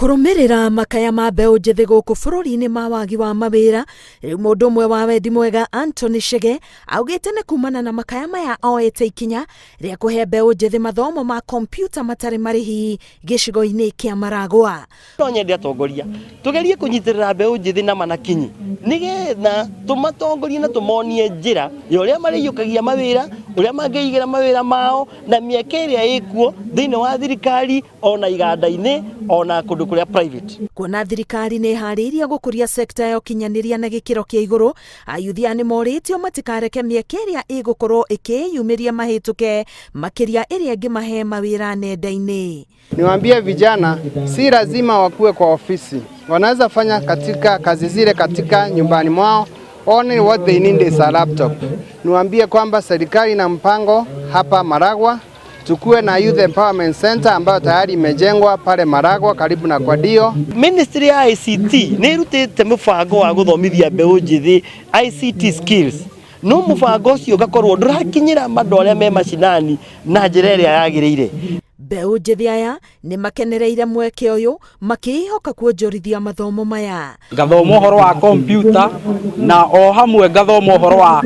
Kũrũmĩrĩra makaya ma mbeũ njĩthĩ gũkũ bũrũri-inĩ ma wagi wa mawĩra, rĩu mũndũ ũmwe wa wendi mwega Anthony Chege augĩte nĩ kumana na makaya maya oete ikinya rĩa kũhe mbeũ njĩthĩ mathomo ma kompiuta matarĩ marĩhi gĩcigo-inĩ kĩa Maragwa. No nyende atongoria tugerie kunyitirira mbeũ njĩthĩ na manakinyi nigetha tumatongorie na tumonie njĩra ya ũrĩa marĩiyũkagia mawĩra, ũrĩa mangĩigĩra mawĩra mao na mĩeke ĩrĩa ĩkuo thĩinĩ wa thirikari ona iganda-inĩ ona kũndũ kũrĩa private. Kuona thirikari nĩ ĩharĩirie gũkũria sekta ya ũkinyanĩria na gĩkĩro kĩa igũrũ, ayuthi aya nĩ morĩtio matikareke mĩeke ĩrĩa ĩgũkorwo ĩkĩyumĩria mahĩtũke, makĩria ĩrĩa ĩngĩmahe mawĩra nenda-inĩ. Niwaambie vijana si lazima wakuwe kwa ofisi, wanaweza fanya katika kazi zile katika nyumbani mwao. Only what they need is a laptop. Niwaambie kwamba serikali ina mpango hapa Maragwa tukuwe na Youth Empowerment Center ambayo tayari imejengwa pale Maragwa karibu na Kwadio. Ministry ya ICT nĩ ĩrutĩte mũbango wa gũthomithia mbeũ njĩthĩ ICT skills, no mũbango ũcio ũgakorwo ndũrakinyĩra andũ arĩa me macinani na njĩra ĩrĩa yagĩrĩire. Mbeũ njĩthĩ aya nĩ makenereire mweke ũyũ makĩĩhoka kuonjorithia mathomo maya. Ngathoma ũhoro wa kompiuta na o hamwe ngathoma ũhoro wa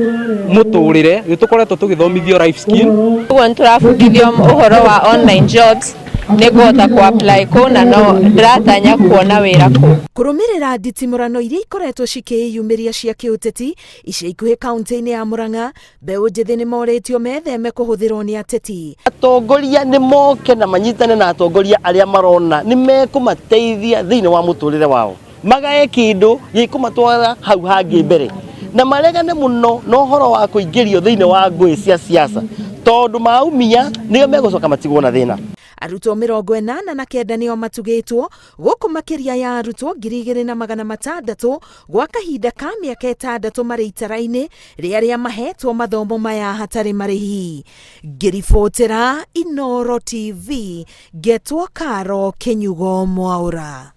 mũtũrĩre, nĩ tũkoretwo tũgĩthomithio life skill. Ũguo nĩ tũrabundithio ũhoro wa online jobs, nĩ ngũhota kũ apply kũu na no ndĩratanya kuona wĩra kũu. Kũrũmĩrĩra nditimũrano iria ikoretwo cikĩyumĩria cia kĩũteti ica ikuhĩ kaunti-inĩ ya Murang'a, mbeũ njĩthĩ nĩ morĩtio metheme kũhũthĩrwo nĩ ateti. Atongoria nĩ moke na manyitane na atongoria arĩa marona nĩ mekũmateithia thĩinĩ wa mũtũrĩre wao, magae kĩndũ gĩkũmatwara hau hangĩ mbere, na maregane mũno na ũhoro wa kũingĩrio thĩinĩ wa ngũĩ cia siasa, tondũ maumia nĩo megũcoka matigwo na thĩna. Arutwo 89 nĩo matugĩtwo gũkũ makĩria ya arutwo 2600 gwa kahinda ka mĩaka 6 marĩ itara-inĩ rĩa arĩa mahetwo mathomo maya hatarĩ marĩhi. Ngĩribotera Inooro TV, ngetwo Karo Kĩnyugo Mwaũra.